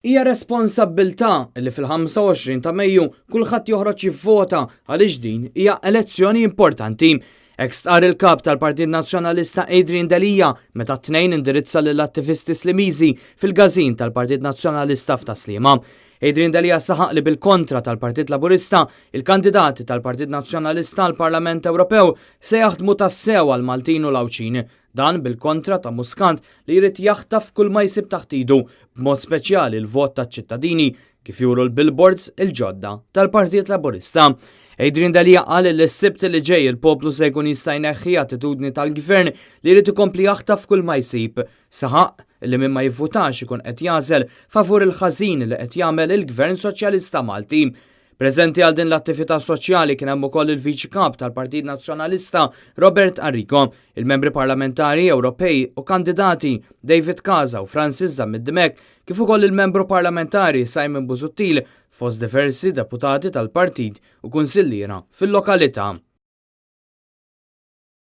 Hija responsabbiltà li fil-25 ta' Mejju kulħadd joħroġ jivvota għaliex din hija elezzjoni importanti. Hekk stqarr il-Kap tal-Partit Nazzjonalista Adrian Delia meta t-Tnejn indirizza lill-attivisti Slimiżi fil-każin tal-Partit Nazzjonalista f'Tas-Sliema. Adrian Delia saħaq li bil-kontra tal-Partit Laburista, il-kandidati tal-Partit Nazzjonalista għall-Parlament Ewropew se jaħdmu tassew għall-Maltin u l-Għawdxin. Dan bil-kontra ta' Muscat li jrid jaħtaf kull ma jsib taħt idu, b'mod speċjali l-vot taċ-ċittadini, kif juru l-billboards il-ġodda tal-Partit Laburista. Adrian Delia qal li s-Sibt li ġej il-poplu se jkun jista' jneħħi attitudni tal-gvern li jrid ikompli jaħtaf kull ma jsib. Saħaq li min ma jivvutax ikun qed jagħżel favur il-ħażin li qed jagħmel il-Gvern Soċjalista Malti. Preżenti għal din l-attività soċjali kien hemm ukoll il-Viċi Kap tal-Partit Nazzjonalista Robert Arrigo, il-Membri Parlamentari Ewropej u kandidati David Casa u Francis Zammit Dimech, kif ukoll il-Membru Parlamentari Simon Busuttil fost diversi deputati tal-partit u kunsilliera fil-lokalità.